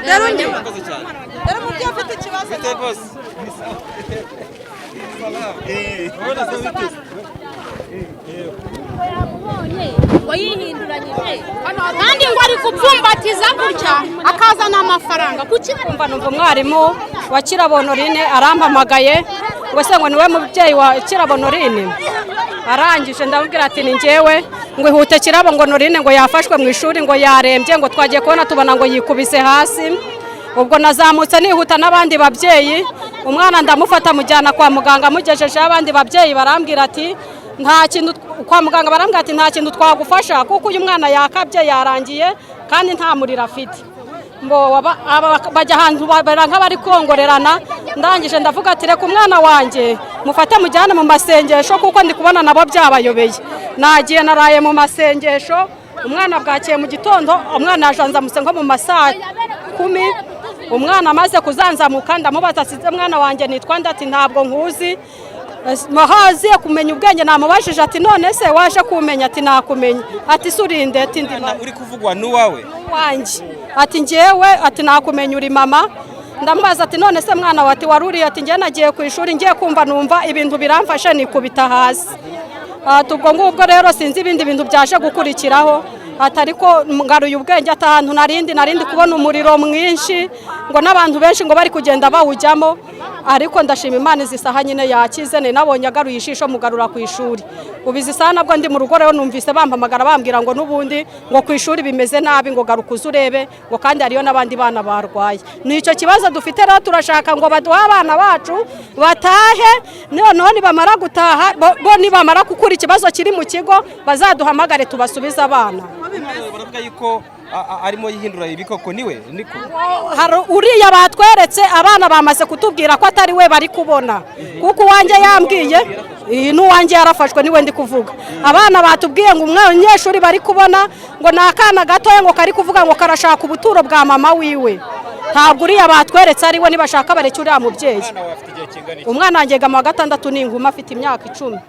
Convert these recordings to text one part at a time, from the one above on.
Dore umubyeyi ufite ikibazo. Ngo yihinduranyije kandi ngo ari kupfumbatiza gutya akazana amafaranga. Kuki kumva numva umwarimu wa Kirabonorine arampamagaye ngo se ngo niwe mubyeyi wa Kirabonorine, arangije ndamubwira ati ni njyewe, ngo ihute Kirabo ngo Norine ngo yafashwe mu ishuri ngo yarembye, ngo twagiye kubona tubona ngo yikubise hasi. Ubwo nazamutse nihuta n'abandi babyeyi, umwana ndamufata mujyana kwa muganga, mugejejeho abandi babyeyi barambwira ati nta kintu kwa muganga, barambwira ati nta kintu twagufasha kuko uyu mwana yakabye yarangiye kandi nta muriro afite. Bajya ahantu nk'abari kongorerana, ndangije ndavuga ati reka umwana wanjye mufate mujyane mu masengesho kuko ndi kubona nabo byabayobeye. Nagiye naraye mu masengesho, umwana bwakiye mu gitondo, umwana yajanzamutse nko mu masaa 10. Umwana amaze kuzanzamuka ndamubaza ati mwana wanjye nitwa nde? Ati ntabwo nkuzi. Mahaziye kumenya ubwenge namubajije ati none se waje kumenya? Ati nakumenya. Ati surinde? Ati ndi mama. Uri kuvugwa n'uwawe wanjye. Ati njyewe, ati nakumenya uri mama. Ndamubaza ati none se mwana wa, ati waruriye? Ati njye nagiye ku ishuri ngiye kumva numva ibintu biramfashe nikubita hasi. Ati ubwo ngubwo rero sinzi ibindi bintu byaje gukurikiraho. Ati ariko ngaruye ubwenge, ati ahantu narindi kubona umuriro mwinshi ngo n'abantu benshi ngo bari kugenda bawujyamo, ariko ndashima Imana izi saha nyine yakize, ni nabonye agaruye ijisho mugarura ku ishuri. Ubu izi saha nabwo ndi mu rugo rero numvise bampamagara bambwira ngo n'ubundi ngo ku ishuri bimeze nabi, ngo garuka uze urebe, ngo kandi hariyo n'abandi bana barwaye. Ni icyo kibazo dufite rero, turashaka ngo baduhe abana bacu batahe, noneho nibamara gutaha bo nibamara gukura ikibazo kiri mu kigo bazaduhamagare tubasubize abana. Baravuga yuko arimo yihindura ibikoko, niwe niko hari uriya batweretse abana bamaze kutubwira ko atari we bari kubona, kuko uwanjye yambwiye n'uwanjye yarafashwe niwe ndi kuvuga. Abana batubwiye ngo umunyeshuri bari kubona ngo ni akana gatoya ngo kari kuvuga ngo karashaka ubuturo bwa mama wiwe, ntabwo uriya batweretse ari we, nibashaka bareke uriya mubyeyi. Umwana wanjye yiga mu wa 6 ni inguma afite imyaka 10.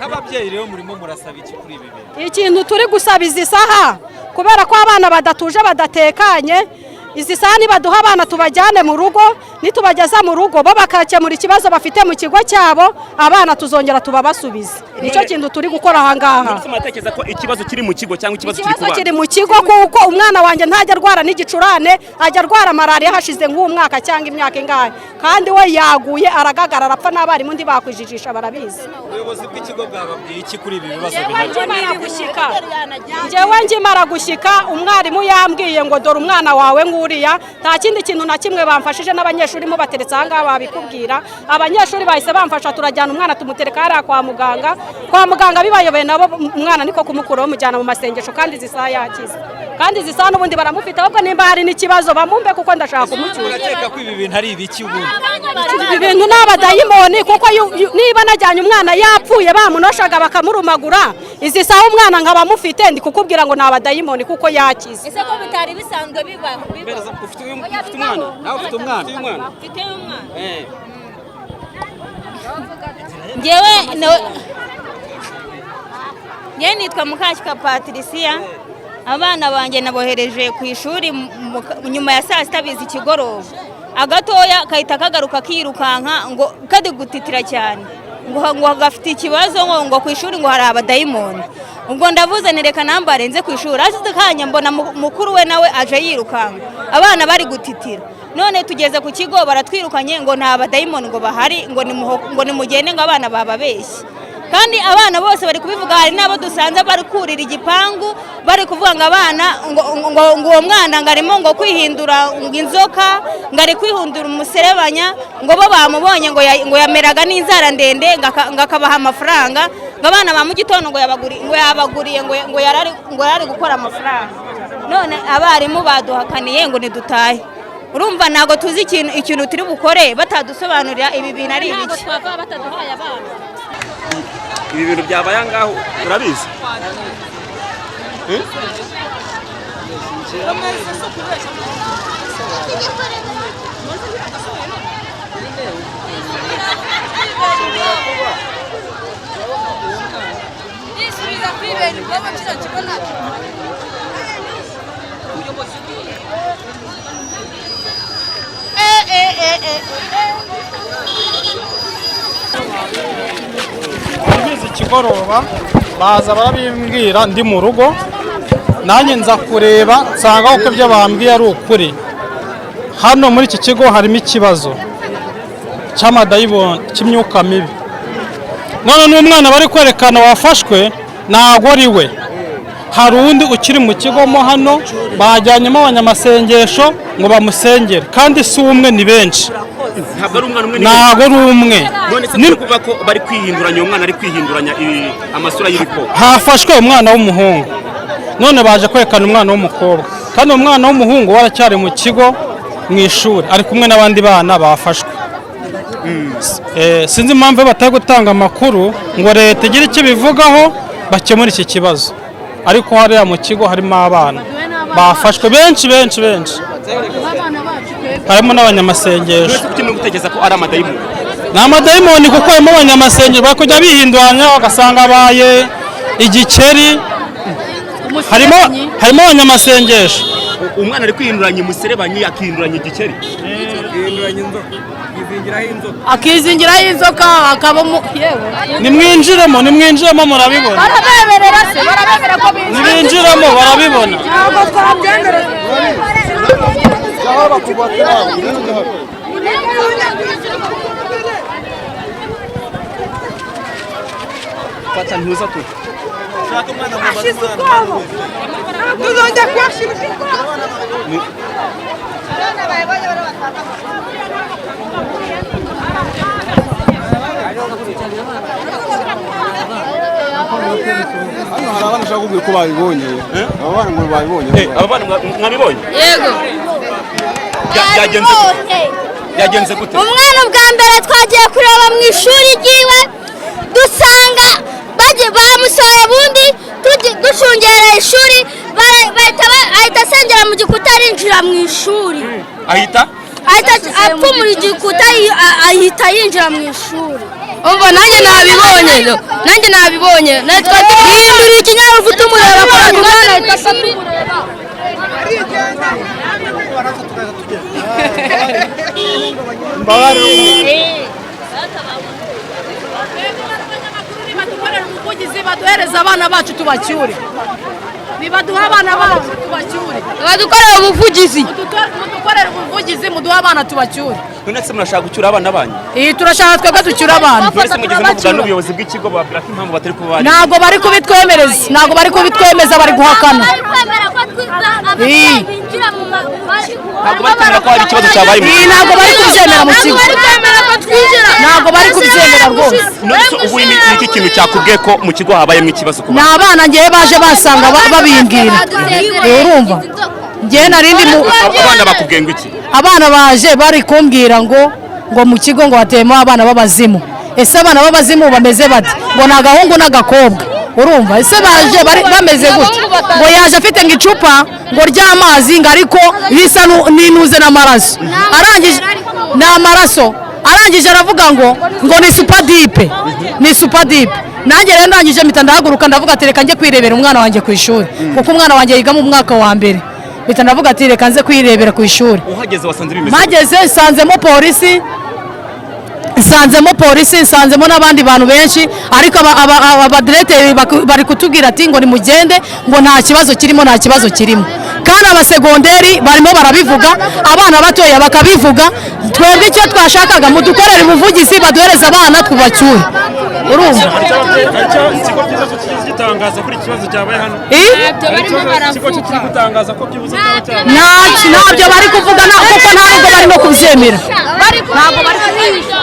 Nk'ababyeyi rero murimo murasaba iki kuri ibi bintu? Ikintu turi gusaba izi saha, kubera ko abana badatuje badatekanye, izi saha nibaduha abana tubajyane mu rugo, nitubageza mu rugo bo bakakemura ikibazo bafite mu kigo cyabo, abana tuzongera tubabasubize. Nicyo kintu turi gukora aha ngaha. Muratekereza ko ikibazo kiri mu kigo cyangwa ikibazo kiri ku bana? Kiri mu kigo kuko umwana wanjye ntajya arwara n'igicurane, ajya arwara malariya hashize nk'umwaka cyangwa imyaka ingahe, kandi we yaguye aragagara arapfa, n'abarimu ntibakwijijisha barabizi. Ubuyobozi bw'ikigo bwababwiye iki kuri ibi bibazo bihari? Njyewe nkimara gushyika umwarimu yambwiye ngo dore umwana wawe nguriya, nta kindi kintu na kimwe bamfashije, n'abanyeshuri mubateretse aha ngaha babikubwira. Abanyeshuri bahise bamfasha turajyana umwana tumutereka hariya kwa muganga, kwa muganga bibayobeye nabo umwana niko kumukuraho mujyana mu masengesho, kandi izi saha yakize, kandi izi saha n'ubundi baramufite, ahubwo nimba hari n'ikibazo bamumbe kuko ndashaka kumucyura. Murakeka ko ibi bintu ari ibiki ubundi? Ibi bintu ni abadayimoni, kuko niba najyanye umwana yapfuye bamunoshaga bakamurumagura, izi saha umwana nkaba mufite ndi kukubwira ngo ni abadayimoni kuko yakize. Ese ko bitari bisanzwe bibaho? Ufite umwana? Nawe ufite umwana? Mfite umwana. Njyewe nitwa Mukashyika Patricia, abana banjye nabohereje ku ishuri nyuma ya saa 6 biza ikigoroba, agatoya kahita kagaruka kirukanka ngo kari gutitira cyane ngo gafite ikibazo ngo ku ishuri ngo hari abadayimoni. Ubwo ndavuze nti reka nambare nze ku ishuri, hashize akanya mbona mukuru we nawe aje yirukanka, abana bari gutitira. None tugeze ku kigo baratwirukanye ngo nta badayimoni ngo bahari, ngo nimugende ngo abana bababeshye. Kandi abana bose bari kubivuga, hari n'abo dusanze bari kurira igipangu bari kuvuga ngo abana ngo uwo mwana ngo arimo ngo kwihindura ngo inzoka, ngo ari kwihindura umuserebanya, ngo bo bamubonye ngo yameraga n'inzara ndende, ngo akabaha amafaranga, ngo abana ba mu gitondo ngo yabaguriye ngo yarari gukora amafaranga. None abarimu baduhakaniye ngo nidutahe. Urumva ntabwo tuzi ikintu turi bukore batadusobanurira ibi bintu ari ibiki. Ibi bintu byabaye ngaho urabizi? Nisubiza kwibera ubwonko kino kigo ntacyo. Ngeze ikigoroba baza barabimbwira ndi mu rugo, nanjye nza kureba nsanga uko ibyo bambwiye ari ukuri. Hano muri iki kigo harimo ikibazo cy'amadayimoni, cy'imyuka mibi. None n'umwana bari kwerekana wafashwe ntago ari we, hari undi ukiri mu kigo mo hano bajyanyemo abanyamasengesho ngo bamusengere, kandi si umwe ni benshi. Ntabwo ari umwana umwe, ni Ntago ari umwe. None se turi kuvuga ko bari kwihinduranya, uwo mwana ari kwihinduranya amasura y'ibikoko? Hafashwe umwana w'umuhungu, none baje kwerekana umwana w'umukobwa, kandi umwana w'umuhungu waracyari mu kigo mu ishuri ari kumwe n'abandi bana bafashwe. Sinzi impamvu batari gutanga amakuru ngo leta igire icyo ibivugaho bakemure iki kibazo, ariko hariya mu kigo harimo abana bafashwe benshi benshi benshi, harimo n'abanyamasengesho. None se kuki muri gutekereza ko ari amadayimoni? Ni amadayimoni kuko harimo abanyamasengesho bari kujya bihinduranya ugasanga abaye igikeri. Harimo abanyamasengesho. Umwana ari kwihinduranya umuserebanyi, akihinduranya igikeri, akizingiraho inzoka akaba yewe. Nimwinjiremo, nimwinjiremo murabibona. Barabemerera se? Barabemera ko binjira? Nimwinjiremo barabibona. Ntabwo twabyemera. Fata ntuza tu. Ashize ubwoba, tuzongera kuyashyira. Hano hari abana ushaka kubwira ko babibonye. Aba bana ngo babibonye. Aba bana mwabibonye? Yego. Byagenze gute? Byagenze gute? Umwana bwa mbere twagiye kureba mu ishuri ryiwe dusanga bamusohoye, bundi ducungera ishuri ahita asengera mu gikuta, arinjira mu ishuri. Ahita Ahita apfumura igikuta, ahita yinjira mu ishuri. Umva, nanjye nabibonye, nanjye nabibonye. Yihindura ikinyaruvu tumureba ko umwana ahita tumureba. Badukorera ubuvugizi, baduhereza abana bacu tubacyure, nibaduha abana bacu tubacyure. Badukorera ubuvugizi. Mudukorere ubuvugizi, muduhe abana tubacyure. None se murashaka gucyura abana banyu? Iyi turashaka twebwe ducyure abana. None se mugeze muvugana n'ubuyobozi bw'ikigo bababwira ko impamvu batari kuba bari? Ntabwo bari kubitwemereza, ntabwo bari kubitwemeza, bari guhakana. Bari kwemera ko ababyeyi binjira mu Ntabwo bari kwemera ko hari ikibazo cyabaye mu Iyi ntabwo bari kubyemera mu kigo. Ntabwo bari kwemera ko twinjira. Ntabwo bari kubyemera rwose. None se ubu ni iki kintu cyakubwiye ko mu kigo habayemo ikibazo ku Ni bana? abana ngewe baje basanga babimbwira. Urumva ngewe narindi mu Abana bakubwiye ngo iki? Abana baje bari kumbwira ngo mu kigo ngo hateyemo abana b'abazimu. Ese abana b'abazimu bameze bate? Ngo ni agahungu n'agakobwa. Urumva ese baje bari bameze gute? Ngo yaje afite ngo icupa ngo ry'amazi, ngo ariko risa n'inuze n'amaraso, arangije ni amaraso, arangije aravuga ngo ni supadipe, ni supadipe. Nanjye rero ndangije mpita ndahaguruka, ndavuga ati reka njye kwirebera umwana wanjye ku ishuri, kuko umwana wanjye yiga mu mwaka wa mbere. Mpita ndavuga ati reka nze kwirebera ku ishuri. Uhageze wasanze bimeze gute? Mpageze nsanzemo polisi, nsanzemo polisi, nsanzemo n'abandi bantu benshi, ariko abadireteri bari kutubwira ati ngo nimugende, ngo nta kibazo kirimo, nta kibazo kirimo. Kandi abasegonderi barimo barabivuga, abana batoya bakabivuga. Twebwe icyo twashakaga, mudukorere ubuvugizi, baduhereze abana tubacyure. Urumva? Ikigo cyiza cyo kigize gitangaza kuri iki kibazo cyabaye hano? Ikigo kiri gutangaza ko byibuze cyaba cyabaye? Ntabyo bari kuvuga, kuko nta nubwo barimo kubyemera. Ntabwo bari kubyemera.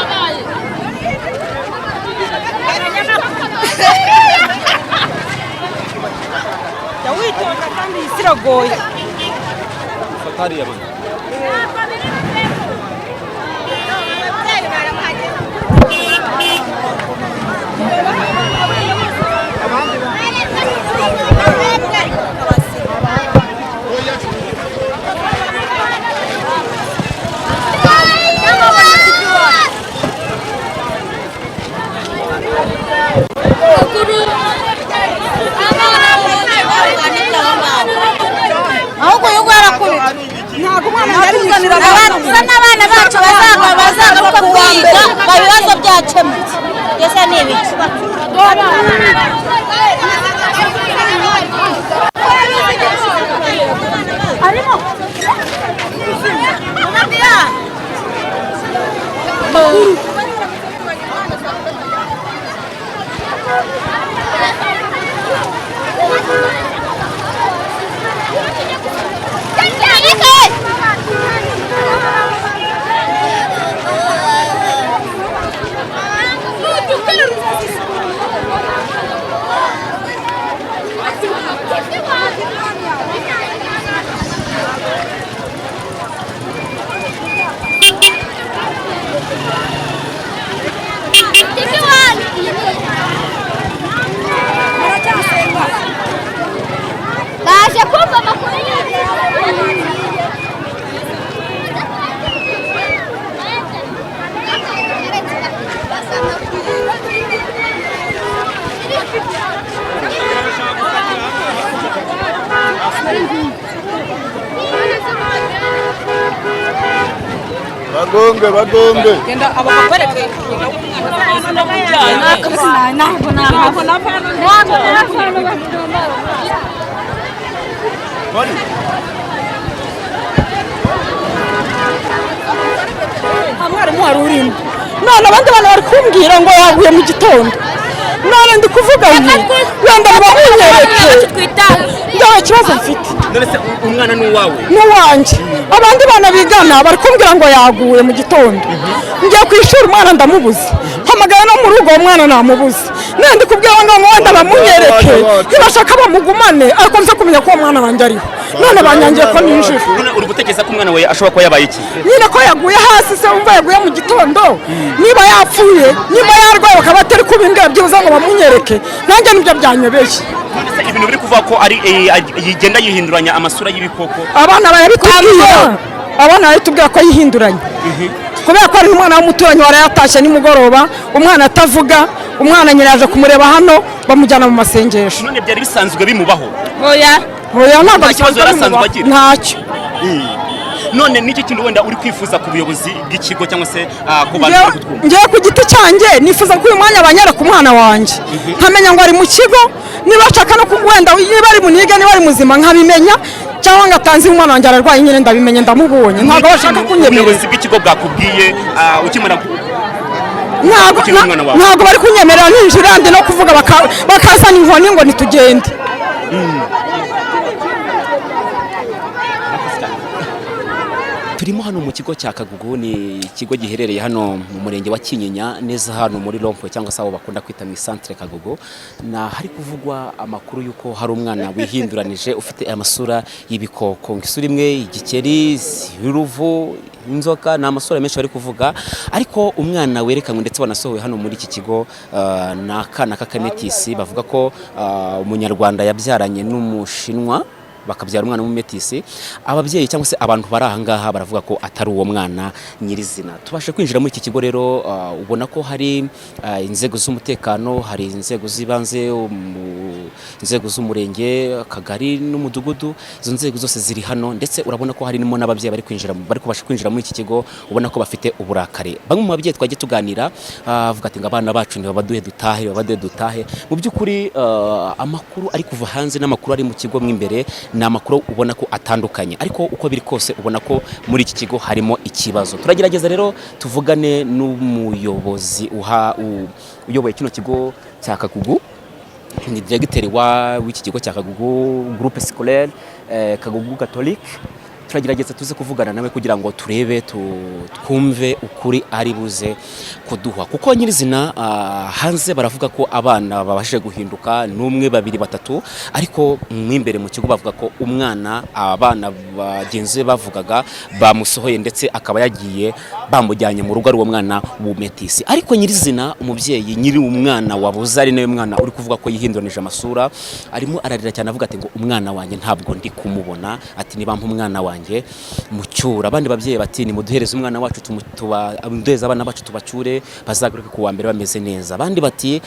Witonda kandi iyi si iragoye. Fata hariya bana. Ahubwo uyu nguyu arakubita, ntabwo umwana yari mu ishuri. Byakemutse mbese ni ibiki? Baje kumva amakuru. Bagonge, bagonge. Genda aba bakwereke. Ntabwo nava hano. Nta mwarimu wari urimo. None abandi bana bari kumbwira ngo yaguye mu gitondo. None ndi kuvuga nti wenda mubamunyereke, nta kibazo mfite. None se umwana ni uwawe? N'uwanjye. Abandi bana bigana bari kumbwira ngo yaguye mu gitondo. Ngiye ku ishuri, umwana ndamubuze. Hamagara no mu rugo, umwana namubuze. None ndi kubwira ngo wenda bamunyereke, ntibashaka bamugumane, ariko nze kumenya ko uwo mwana wanjye ariho. None banyangiye ko ninjira. None uri gutekereza ko umwana wawe ashobora kuba yabaye iki? Nyine ko yaguye hasi se, wumva yaguye mu gitondo, niba yapfuye, niba yarwaye, bakaba batari kubimbwira byibuze ngo bamunyereke. Nanjye nibyo byanyobeye. None se ibintu biri kuvuga ko ari yigenda yihinduranya amasura y'ibikoko? Abana barabitubwira, abana barabitubwira ko yihinduranya, kubera ko ari umwana w'umuturanyi warayatashye nimugoroba, umwana atavuga. Umwana nyina yaje kumureba hano, bamujyana mu masengesho. None byari bisanzwe bimubaho? Oya. Oya, ntabwo. Nta kibazo yari asanzwe bimubaho. agira? Ntacyo. None n'iki kintu wenda uri kwifuza ku buyobozi bw'ikigo cyangwa se ku bantu bari kutwumva? Ngewe ku giti cyanjye nifuza ko uyu mwanya banyereka umwana wanjye, nkamenya ngo ari mu kigo. Niba ashaka no wenda niba ari munige, niba ari muzima, nkabimenya, cyangwa ngo atanze umwana wanjye ararwaye, nyine ndabimenye, ndamubonye. Ntabwo bashaka kunyemerera. Ubuyobozi bw'ikigo bwakubwiye ukimara Ntabwo ukiri umwana wawe? Ntabwo bari kunyemerera ninjira. Ndi no kuvuga bakazana inkoni ngo nitugende. Turimo hano mu kigo cya Kagugu. Ni ikigo giherereye hano mu murenge wa Kinyinya, neza hano muri rond-point, cyangwa se aho bakunda kwita mu isantere Kagugu. Na hari kuvugwa amakuru y'uko hari umwana wihinduranije ufite amasura y'ibikoko, ngo isura imwe igikeri, uruvu, inzoka. Ni amasura menshi bari kuvuga, ariko umwana werekanywe ndetse wanasohowe hano muri iki kigo ni akana k'akametisi. Bavuga ko umunyarwanda yabyaranye n'umushinwa, bakabyara umwana w'umumetisi. Ababyeyi cyangwa se abantu bari aha ngaha baravuga ko atari uwo mwana nyirizina. Tubashe kwinjira muri iki kigo rero, ubona ko hari inzego z'umutekano, hari inzego z'ibanze, inzego z'umurenge, akagari n'umudugudu. Izo nzego zose ziri hano, ndetse urabona ko harimo n'ababyeyi bari kwinjira, bari kubasha kwinjira muri iki kigo. Ubona ko bafite uburakari. Bamwe mu babyeyi twagiye tuganira avuga ati ngo abana bacu ntibabaduhe dutahe, babaduhe dutahe. Mu by'ukuri amakuru ari kuva hanze n'amakuru ari mu kigo mo imbere ni amakuru ubona ko atandukanye, ariko uko biri kose ubona ko muri iki kigo harimo ikibazo. Turagerageza rero tuvugane n'umuyobozi uyoboye kino kigo cya Kagugu. Ni diregiteri w'iki kigo cya Kagugu, groupe scolaire Kagugu Catholique. Turagerageza tuze kuvugana nawe kugira ngo turebe twumve ukuri ari buze kuduha, kuko nyirizina hanze baravuga ko abana babashije guhinduka n'umwe, babiri, batatu, ariko mo imbere mu kigo bavuga ko umwana abana bagenzi be bavugaga bamusohoye, ndetse akaba yagiye bamujyanye mu rugo, ari uwo mwana w'umetisi. Ariko nyirizina umubyeyi nyiri umwana wabuze, ari nawe mwana uri kuvuga ko yihinduranije amasura, arimo ararira cyane avuga ati ngo umwana wanjye ntabwo ndi kumubona, ati nibampa umwana wanjye. wanjye mucyura. Abandi babyeyi bati nimuduhereze umwana wacu, muduhereze abana bacu tubacyure, bazagaruke ku wa mbere bameze neza. Abandi bati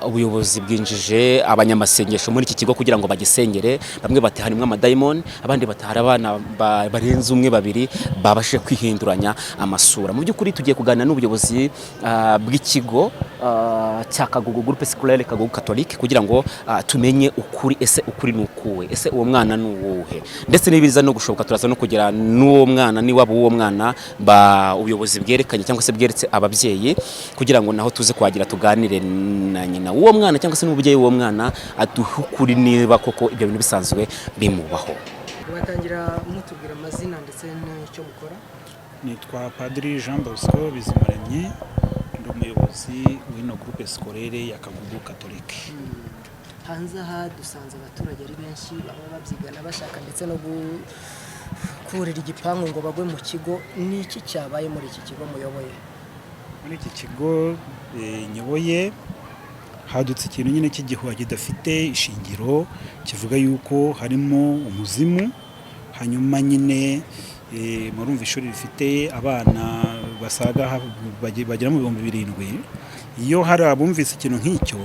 ubuyobozi bwinjije abanyamasengesho muri iki kigo kugira ngo bagisengere. Bamwe bati harimo amadayimoni, abandi bati hari abana barenze umwe, babiri babashije kwihinduranya amasura. Mu by'ukuri tugiye kuganira n'ubuyobozi bw'ikigo cya Kagugu, Groupe Scolaire Kagugu Catholique, kugira ngo tumenye ukuri. Ese ukuri ni ukuwe? Ese uwo mwana ni uwuhe? Ndetse n'ibiza no gushoboka turaza no kugera n'uwo mwana n'iwabo w'uwo mwana ba ubuyobozi bwerekanye cyangwa se bweretse ababyeyi, kugira ngo naho tuze kuhagira tuganire na nyina w'uwo mwana cyangwa se n'umubyeyi w'uwo mwana, aduhe ukuri niba koko ibyo bintu bisanzwe bimubaho. Mwatangira mutubwira amazina ndetse n'icyo mukora. Nitwa Padiri Jean Bosco Bizimuremyi, ndi umuyobozi w'ino groupe scolaire ya Kagugu Catholique. Hanze aha dusanze abaturage ari benshi, bamwe babyigana bashaka ndetse no kurira igipangu ngo bagwe mu kigo. Ni iki cyabaye muri iki kigo muyoboye? Muri iki kigo nyoboye hadutse ikintu nyine cy'igihuha kidafite ishingiro, kivuga yuko harimo umuzimu. Hanyuma nyine murumva ishuri rifite abana basaga bagera mu 7000. Iyo hari abumvise ikintu nk'icyo,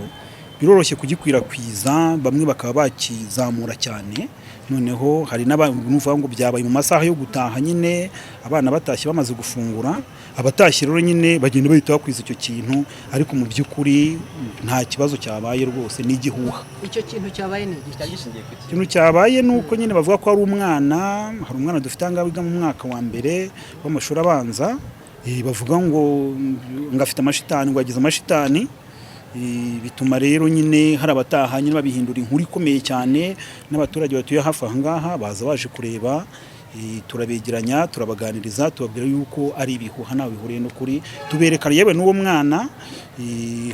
biroroshye kugikwirakwiza, bamwe bakaba bakizamura cyane. Noneho hari n'abavuga ngo byabaye mu masaha yo gutaha nyine, abana batashye bamaze gufungura. Abatashye rero nyine bagenda bahita bakwiza icyo kintu, ariko mu by'ukuri nta kibazo cyabaye rwose, ni igihuha. Icyo kintu cyabaye ni igiki? Ikintu cyabaye ni uko nyine bavuga ko hari umwana, hari umwana dufite aha ngaha wiga mu mwaka wa mbere w'amashuri abanza, bavuga ngo afite amashitani, ngo yagize amashitani. Bituma rero nyine hari abataha nyine babihindura inkuru ikomeye cyane, n'abaturage batuye hafi aha ngaha baza baje kureba. Turabegeranya, turabaganiriza, tubabwira yuko ari ibihuha, ntaho bihuriye n'ukuri, tubereka yewe n'uwo mwana.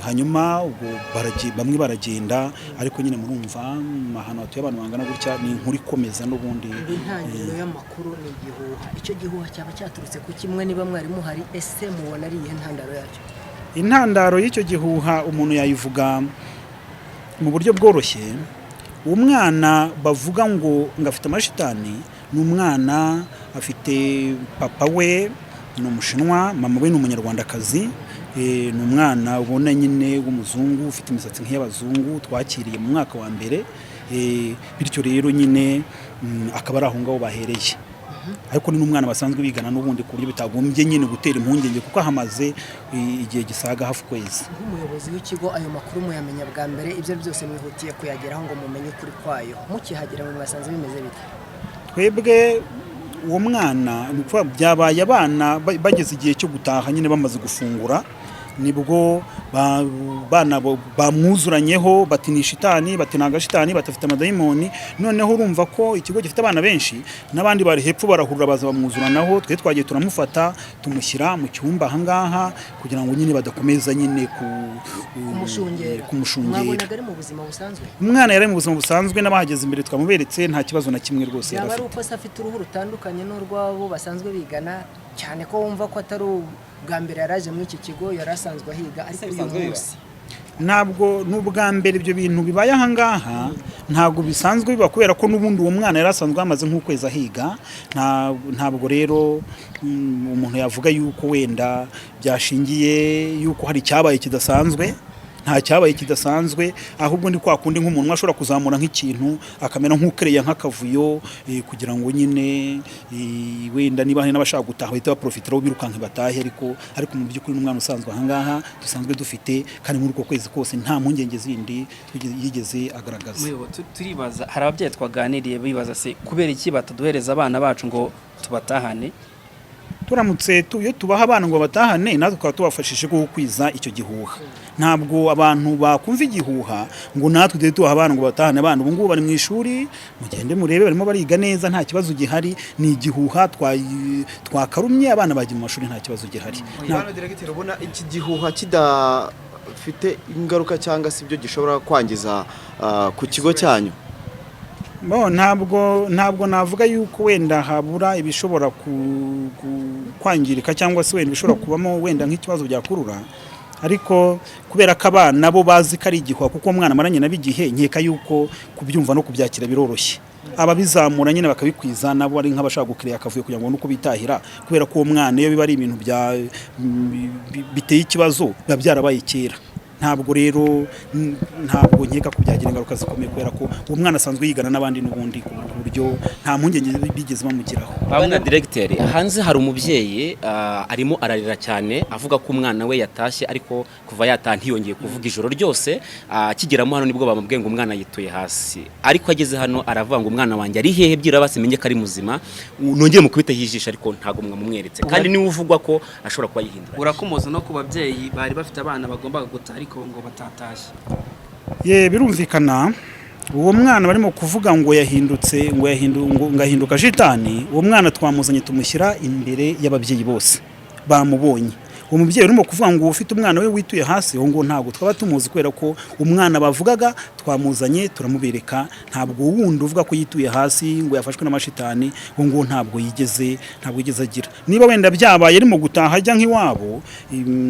Hanyuma ubwo bamwe baragenda, ariko nyine murumva ahantu hatuye abantu bangana gutya ni inkuru ikomeza n'ubundi. Ngo intangiriro y'amakuru ni igihuha. Icyo gihuha cyaba cyaturutse ku kimwe niba mwari muhari? Ese mubona ari iyihe ntandaro yacyo? Intandaro y'icyo gihuha umuntu yayivuga mu buryo bworoshye. Umwana bavuga ngo afite amashitani ni umwana afite papa we ni Umushinwa, mama we ni Umunyarwandakazi. Ni umwana ubona nyine w'umuzungu, ufite imisatsi nk'iy'abazungu, twakiriye mu mwaka wa mbere. Bityo rero nyine akaba ari aho ngaho bahereye, ariko ni n'umwana basanzwe bigana n'ubundi, ku buryo bitagombye nyine gutera impungenge, kuko ahamaze igihe gisaga hafi ukwezi. Nk'umuyobozi w'ikigo, ayo makuru muyamenya bwa mbere, ibyo byose mwihutiye kuyageraho ngo mumenye ukuri kwayo. Mukihagera mu mwasanze bimeze bite? Twebwe uwo mwana, ni ukuvuga byabaye abana bageze igihe cyo gutaha nyine, bamaze gufungura, nibwo bana bamwuzuranyeho bati ni shitani, bati ni agashitani, batafite amadayimoni. Noneho urumva ko ikigo gifite abana benshi, n'abandi bari hepfo barahurura baza bamwuzuranaho. Twe twagiye turamufata, tumushyira mu cyumba ahangaha kugira ngo nyine badakomeza nyine ku Kumushungera. Kumushungera. Mwabonaga ari mu buzima busanzwe? Umwana yari mu buzima busanzwe, n'abahageze imbere twamuberetse, nta kibazo na kimwe rwose yari Yaba ari afite. uko se afite uruhu rutandukanye n'urw'abo basanzwe bigana, cyane ko wumva ko atari ubwa mbere yaraje muri iki kigo, yari asanzwe ahiga, ariko uyu Bisanzwe biba? munsi? Ntabwo n'ubwa mbere ibyo bintu bibaye ahangaha, ntabwo bisanzwe biba, kubera ko n'ubundi uwo mwana yari asanzwe amaze nk'ukwezi ahiga. Ntabwo rero umuntu yavuga yuko wenda byashingiye yuko hari icyabaye kidasanzwe. Nta cyabaye kidasanzwe, ahubwo ni kwa kundi nk'umuntu ashobora kuzamura nk'ikintu akamera nk'ukereya nk'akavuyo, kugira ngo nyine wenda niba hari n'abashaka gutaha bahita baprofitiraho birukanka batahe. Ariko mu by'ukuri n'umwana usanzwe ahangaha dusanzwe dufite, kandi muri uko kwezi kose nta mpungenge zindi yigeze agaragaza. Muyobo, turibaza, hari ababyeyi twaganiriye bibaza se kubera iki bataduhereza abana bacu ngo tubatahane. Turamutse iyo tubaha abana ngo batahane, natwe tukaba tubafashije gukwiza icyo gihuha. Ntabwo abantu bakumva igihuha ngo natwe tujye tubaha abana ngo batahane. Abana ubu ngubu bari mu ishuri, mugende murebe, barimo bariga neza, nta kibazo gihari. Ni igihuha twakarumye, abana bagiye mu mashuri, nta kibazo gihari. Bwana Diregiteri, ubona iki gihuha kidafite ingaruka cyangwa se ibyo gishobora kwangiza ku kigo cyanyu? Bo, ntabwo navuga yuko wenda habura ibishobora kwangirika cyangwa se wenda ibishobora kubamo wenda nk'ikibazo byakurura, ariko kubera ko abana bo bazi ko ari igihuha, kuko umwana amaranye nabo igihe, nkeka yuko kubyumva no kubyakira biroroshye. Ababizamura nyine bakabikwiza nabo ari nk'abashaka gukiriya akavuyo kugira ngo babone uko bitahira, kubera ko uwo mwana iyo biba ari ibintu biteye ikibazo biba byarabaye kera. Ntabwo rero ntabwo nkeka ko byagira ingaruka zikomeye, kubera ko uwo mwana asanzwe yigana n'abandi n'ubundi, ku buryo nta mpungenge bigeze bamugiraho. Bwana diregiteri, hanze hari umubyeyi arimo ararira cyane, avuga ko umwana we yatashye, ariko kuva yataha ntiyongeye kuvuga ijoro ryose. Akigeramo hano nibwo bamubwiye ngo umwana yituye hasi, ariko ageze hano aravuga ngo umwana wanjye ari hehe? Byira basi menye ko ari muzima, nongere mukubiteho ijisho, ariko ntabwo mwamumweretse, kandi niwe uvugwa ko ashobora kuba yihindura. Urakomoza no ku babyeyi bari bafite abana bagombaga gutaha ariko ngo batatashye. Ye, birumvikana, uwo mwana barimo kuvuga ngo yahindutse, ngo ahinduka shitani, uwo mwana twamuzanye tumushyira imbere y'ababyeyi bose bamubonye. Uwo mubyeyi urimo kuvuga ngo ufite umwana we wituye hasi, uwo ngo ntabwo twaba tumuzi, kubera ko umwana bavugaga twamuzanye turamubereka. Ntabwo wundi uvuga ko yituye hasi ngo yafashwe n'amashitani, uwo ngo ntabwo yigeze agira. Niba wenda byabaye arimo gutaha ajya nk'iwabo,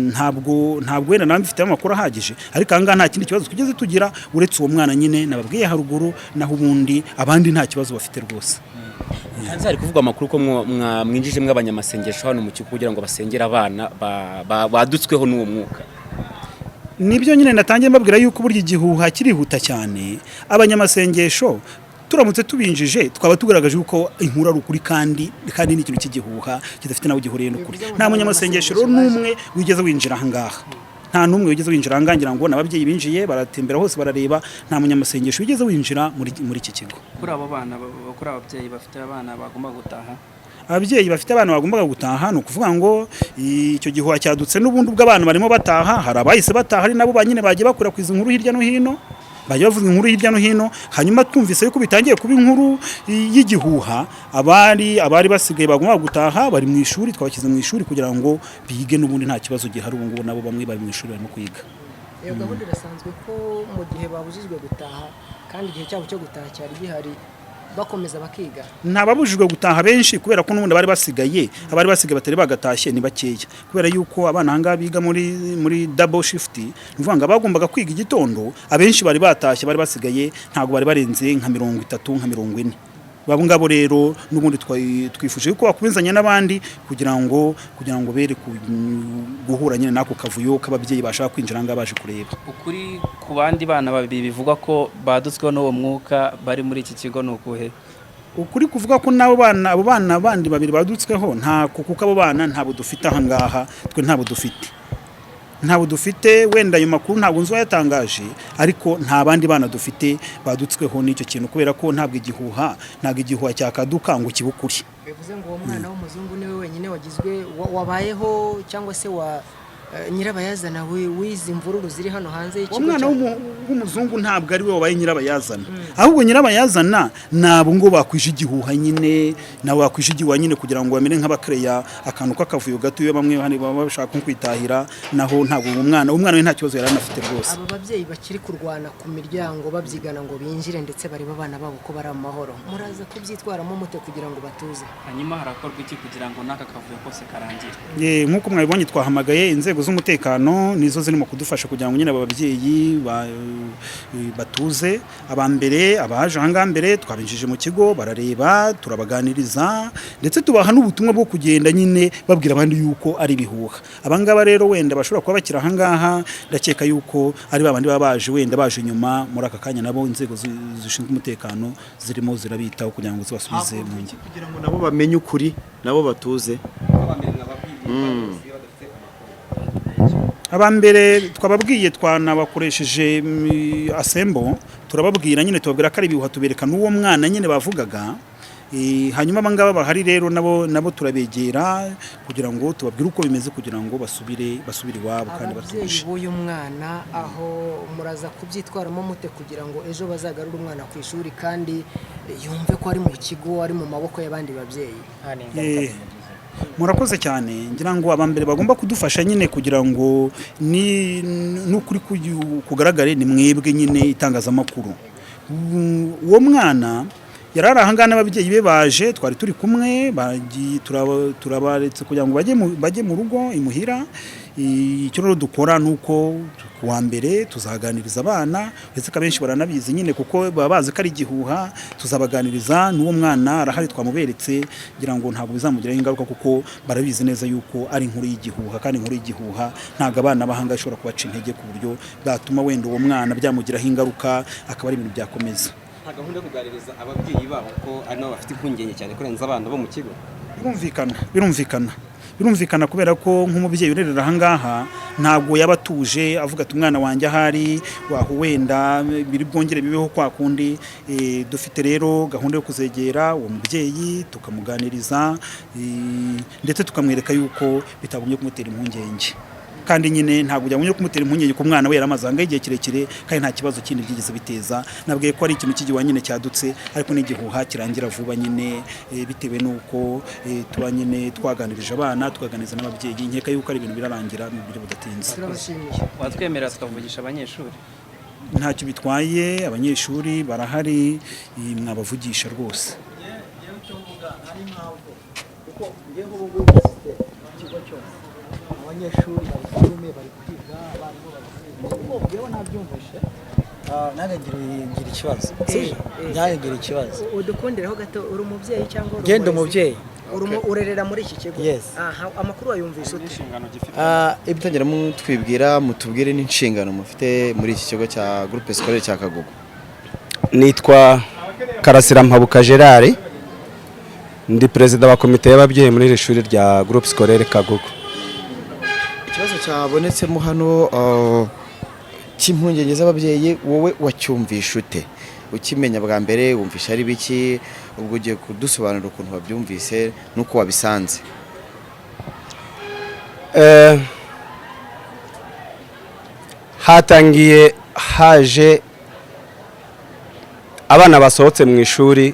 ntabwo wenda nawe mbifiteho amakuru ahagije, ariko aha ngaha nta kindi kibazo twigeze tugira uretse uwo mwana nyine nababwiye haruguru. Naho ubundi abandi nta kibazo bafite rwose. Hanze hari kuvugwa amakuru ko mwinjije mw'abanyamasengesho hano mu kigo kugira ngo basengere abana badutsweho n'uwo mwuka. Nibyo nyine natangiye mbabwira yuko burya igihuha kirihuta cyane. Abanyamasengesho turamutse tubinjije twaba tugaragaje yuko inkuru ari ukuri, kandi ni ikintu cy'igihuha kidafite nawe gihuriye n'ukuri. Nta munyamasengesho rero n'umwe wigeze winjira aha ngaha, nta n'umwe wigeze winjira aha ngaha. Ngira ngo n'ababyeyi binjiye baratembera hose barareba, nta munyamasengesho wigeze winjira muri iki kigo. Kuri abo bana, kuri ababyeyi bafite abana bagomba gutaha? Ababyeyi bafite abana bagombaga gutaha, ni ukuvuga ngo icyo gihuha cyadutse n'ubundi ubwo abana barimo bataha. Hari abahise bataha, ari nabo ba nyine bagiye bakwirakwiza inkuru hirya no hino, bagiye bavuga inkuru hirya no hino. Hanyuma twumvise yuko bitangiye kuba inkuru y'igihuha, abari basigaye bagombaga gutaha bari mu ishuri, twabashyize mu ishuri kugira ngo bige n'ubundi nta kibazo gihari. Ubu ngubu nabo bamwe bari mu ishuri barimo kwiga. Iyo gahunda irasanzwe ko mu gihe babujijwe gutaha kandi igihe cyabo cyo gutaha cyari gihari bakomeza bakiga? Ntababujijwe gutaha benshi, kubera ko n'ubundi abari basigaye batari bagatashye ni bakeya, kubera yuko abana ahangaha biga muri double shift. Ni ukuvuga ngo abagombaga kwiga igitondo abenshi bari batashye, bari basigaye ntabwo bari barenze nka 30, nka 40. Abo ngabo rero n'ubundi twifuje yuko bakomezanya n'abandi kugira ngo bere guhura nyine n'ako kavuyo k'ababyeyi bashaka kwinjira ahangaha baje kureba. Ukuri ku bandi bana babiri bivugwa ko badutsweho n'uwo mwuka bari muri iki kigo ni ukuhe? Ukuri kuvuga ko n'abo bana, abo bana bandi babiri badutsweho, ntako, kuko abo bana ntabwo dufite aha ngaha, twe ntabwo dufite. Wenda ayo makuru ntabwo nzi uwayatangaje, ariko nta bandi bana dufite badutsweho n'icyo kintu, kubera ko ntabwo igihuha cyakaduka ngo kibe ukuri. Bivuze ngo uwo mwana w'umuzungu niwe wenyine wagizwe wabayeho cyangwa se wa nyirabayazana w'izi mvururu ziri hano hanze Uwo y'ikigo mwana w'umuzungu ntabwo ari we wabaye nyirabayazana, ahubwo nyirabayazana ni abo ngo bakwije igihuha nyine, nabo bakwije igihuha nyine kugira ngo bamere nk'abakereya akantu k'akavuyo gato, iyo bamwe hano baba bashaka nko kwitahira. Naho ntabwo uwo mwana we nta kibazo yari anafite rwose. Aba babyeyi bakiri kurwana ku miryango babyigana ngo binjire ndetse barebe abana babo ko bari amahoro, muraza kubyitwaramo mute kugira ngo batuze? Hanyuma harakorwa iki kugira ngo n'aka kavuyo kose karangire? Ye, nk'uko mwabibonye twahamagaye inzego z'umutekano, nizo zirimo kudufasha kugira ngo nyine aba babyeyi batuze. Aba mbere abaje aha ngaha mbere twabinjije mu kigo barareba, turabaganiriza, ndetse tubaha n'ubutumwa bwo kugenda nyine babwira abandi yuko ari ibihuha. Aba ngaba rero wenda bashobora kuba bakiri aha ngaha, ndakeka yuko ari babandi baba baje wenda baje nyuma muri aka kanya, nabo inzego zishinzwe umutekano zirimo zirabitaho kugira ngo zibasubize mu ngo. Kugira ngo nabo bamenye ukuri, nabo batuze. Aba mbere twababwiye, twanabakoresheje asembo, turababwira nyine, tubabwira ko ari ibihuha, tubereka n'uwo mwana nyine bavugaga. Hanyuma aba ngaba bahari rero nabo turabegera kugira ngo tubabwire uko bimeze, kugira ngo basubire iwabo kandi Ababyeyi batuje. b'uyu mwana aho muraza kubyitwaramo mute kugira ngo ejo bazagarure umwana ku ishuri kandi yumve ko ari mu kigo, ari mu maboko y'abandi babyeyi? Murakoze cyane. Ngira ngo aba mbere bagomba kudufasha nyine kugira ngo ni n'ukuri kugaragare ni mwebwe nyine itangazamakuru. Uwo mwana Yari ari ahangaha n'ababyeyi be baje, twari turi kumwe, bagiye, turabaretse kugira ngo bajye mu rugo imuhira. Icyo rero dukora ni uko ku wa mbere tuzaganiriza abana, ndetse ko abenshi baranabizi nyine kuko baba bazi ko ari igihuha. Tuzabaganiriza, n'uwo mwana arahari, twamuberetse, ngira ngo ntabwo bizamugiraho ingaruka kuko barabizi neza yuko ari inkuru y'igihuha, kandi inkuru y'igihuha ntabwo abana b'ahangaha ishobora kubaca intege ku buryo bwatuma wenda uwo mwana byamugiraho ingaruka, akaba ari ibintu byakomeza. Nta gahunda yo kuganiriza ababyeyi babo, ko ari nabo bafite impungenge cyane kurenza abana bo mu kigo? Birumvikana, kubera ko nk'umubyeyi urerera ahangaha ntabwo yaba atuje avuga ati umwana wanjye ahari waho wenda biri bwongere bibeho kwa kundi. Dufite rero gahunda yo kuzegera uwo mubyeyi tukamuganiriza, ndetse tukamwereka yuko bitagombye kumutera impungenge, kandi nyine ntabwo byagumye kumutera impungenge ku mwana we yaramaze ahangaha igihe kirekire kandi nta kibazo kindi byigeze biteza. Nabwiye ko ari ikintu cy'igihuha nyine cyadutse, ariko n'igihuha kirangira vuba nyine, bitewe n'uko tuba nyine twaganirije abana, tukaganiriza n'ababyeyi. Nkeka yuko ari ibintu birarangira mu buryo budatinze. Watwemerera tukavugisha abanyeshuri? Ntacyo bitwaye, abanyeshuri barahari, mwabavugisha rwose. Kuko ngewe ubu ngubu mfite ikigo cyose, abanyeshuri bari forume, bari kwiga, abarimu bari kwiga. Kuko ngewe nabyumvishe, nanjye ngira ikibazo. Sibyo? Nanjye ngira ikibazo. Udukundireho gato, uri umubyeyi cyangwa uri Ngenda umurezi? Umubyeyi. Urerera muri iki kigo? Yes. Aha, amakuru wayumvise ute? Ibitangira mutwibwira, mutubwire n'inshingano mufite muri iki kigo cya Groupe Scolaire cya Kagugu. Nitwa Karasira Mpabuka Gerard, ndi perezida wa komite y'ababyeyi muri iri shuri rya Groupe Scolaire Kagugu. Ikibazo cyabonetsemo hano cy'impungenge z'ababyeyi, wowe wacyumvisha ute? Ukimenya bwa mbere wumvisha ari biki? Ubwo ugiye kudusobanurira ukuntu wabyumvise n'uko wabisanze. Hatangiye haje abana basohotse mu ishuri,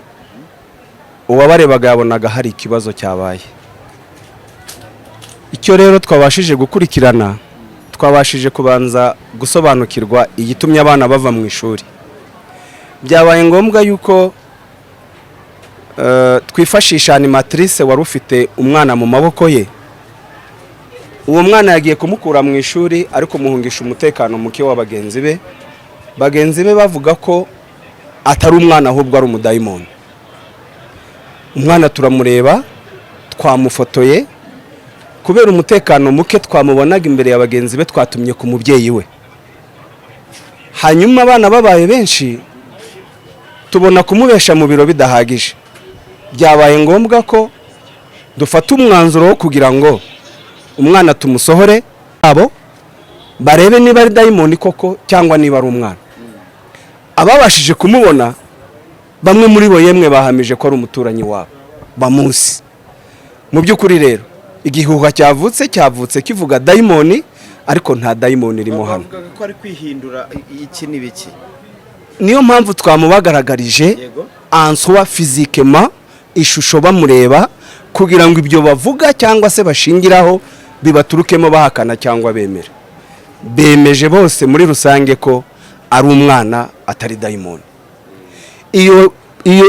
uwabarebaga yabonaga hari ikibazo cyabaye. Icyo rero twabashije gukurikirana, twabashije kubanza gusobanukirwa igitumye abana bava mu ishuri. Byabaye ngombwa yuko twifashisha animatrice wari ufite umwana mu maboko ye. Uwo mwana yagiye kumukura mu ishuri, ariko muhungisha umutekano muke wa bagenzi be. Bagenzi be bavuga ko atari umwana, ahubwo ari umudayimoni. Umwana turamureba, twamufotoye. Kubera umutekano muke twamubonaga imbere ya bagenzi be, twatumye ku mubyeyi we. Hanyuma abana babaye benshi, tubona kumubesha mu biro bidahagije. Byabaye ngombwa ko dufata umwanzuro wo kugira ngo umwana tumusohore, abo barebe niba ari dayimoni koko cyangwa niba ari umwana. Ababashije kumubona, bamwe muri bo yemwe bahamije ko ari umuturanyi wabo bamuzi. Mu by'ukuri rero, igihuha cyavutse kivuga dayimoni, ariko nta dayimoni irimo hano. Bavugaga ko ari kwihindura iki n'ibiki? Niyo mpamvu twamubagaragarije ansuwa physiquement, ishusho bamureba, kugira ngo ibyo bavuga cyangwa se bashingiraho bibaturukemo bahakana cyangwa bemera. Bemeje bose muri rusange ko ari umwana, atari dayimoni. Iyo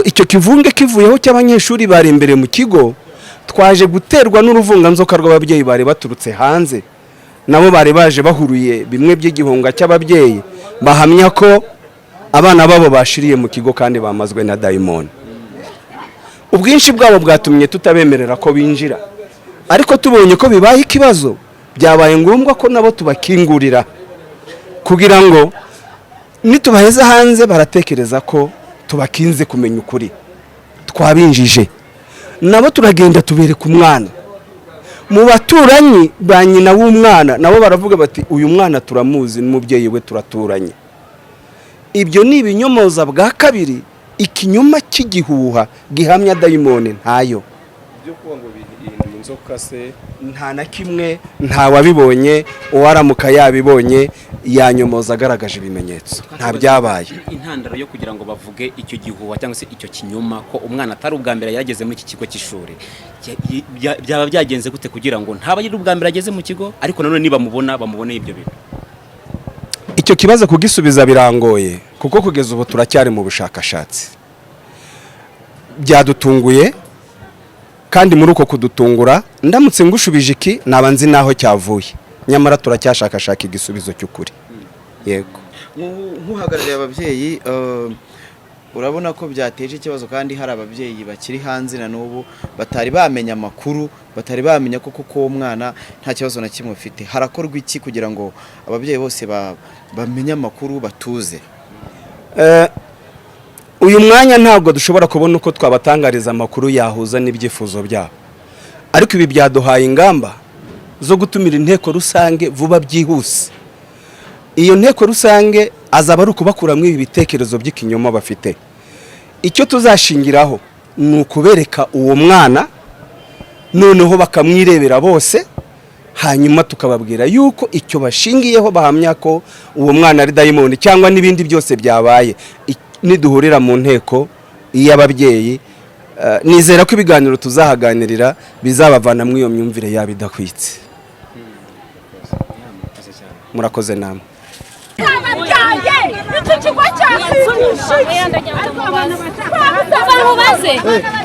icyo kivunge kivuyeho cy'abanyeshuri bari imbere mu kigo, twaje guterwa n'uruvunganzoka rw'ababyeyi bari baturutse hanze. Nabo bari baje bahuruye bimwe by'igihunga cy'ababyeyi, bahamya ko abana babo bashiriye mu kigo kandi bamazwe na dayimoni. Ubwinshi bwabo bwatumye tutabemerera ko binjira, ariko tubonye ko bibaye ikibazo, byabaye ngombwa ko nabo tubakingurira, kugira ngo nitubaheza hanze baratekereza ko tubakinze kumenya ukuri. Twabinjije nabo, turagenda tubereka umwana. Mu baturanyi ba nyina w'umwana nabo baravuga bati: "Uyu mwana turamuzi, n'umubyeyi we turaturanye." Ibyo ni ibinyomoza bwa kabiri ikinyoma cy'igihuha gihamya dayimoni ntayo. Byo kuba ngo bihinduye inzoka se? Nta na kimwe, nta wabibonye. Uwaramuka yabibonye yanyomoza agaragaje ibimenyetso. Nta byabaye. Intandaro yo kugira ngo bavuge icyo gihuha cyangwa se icyo kinyoma ko umwana atari ubwa mbere yarageze muri iki kigo cy'ishuri, byaba byagenze gute kugira ngo ntaba ari ubwa mbere ageze mu kigo, ariko nanone nibamubona bamubone ibyo bintu? Icyo kibazo kugisubiza birangoye, kuko kugeza ubu turacyari mu bushakashatsi. Byadutunguye, kandi muri uko kudutungura, ndamutse ngushubije iki, naba nzi n'aho cyavuye, nyamara turacyashakashaka igisubizo cy'ukuri, yego. Nk'uhagarariye ababyeyi, urabona ko byateje ikibazo, kandi hari ababyeyi bakiri hanze na n'ubu batari bamenya amakuru, batari bamenya ko koko uwo mwana nta kibazo na kimwe ufite. Harakorwa iki kugira ngo ababyeyi bose bamenye amakuru, batuze? Uyu mwanya ntabwo dushobora kubona uko twabatangariza amakuru yahuza n'ibyifuzo byabo, ariko ibi byaduhaye ingamba zo gutumira inteko rusange vuba byihuse. Iyo nteko rusange azaba ari ukubakuramo ibi bitekerezo by'ikinyoma bafite. Icyo tuzashingiraho ni ukubereka uwo mwana, noneho bakamwirebera bose, hanyuma tukababwira yuko icyo bashingiyeho bahamya ko uwo mwana ari dayimoni cyangwa n'ibindi byose byabaye, niduhurira mu nteko y'ababyeyi, nizera ko ibiganiro tuzahaganirira bizabavana muri iyo myumvire yabo idahwitse. Murakoze namwe. Iki kigo Nkubaze,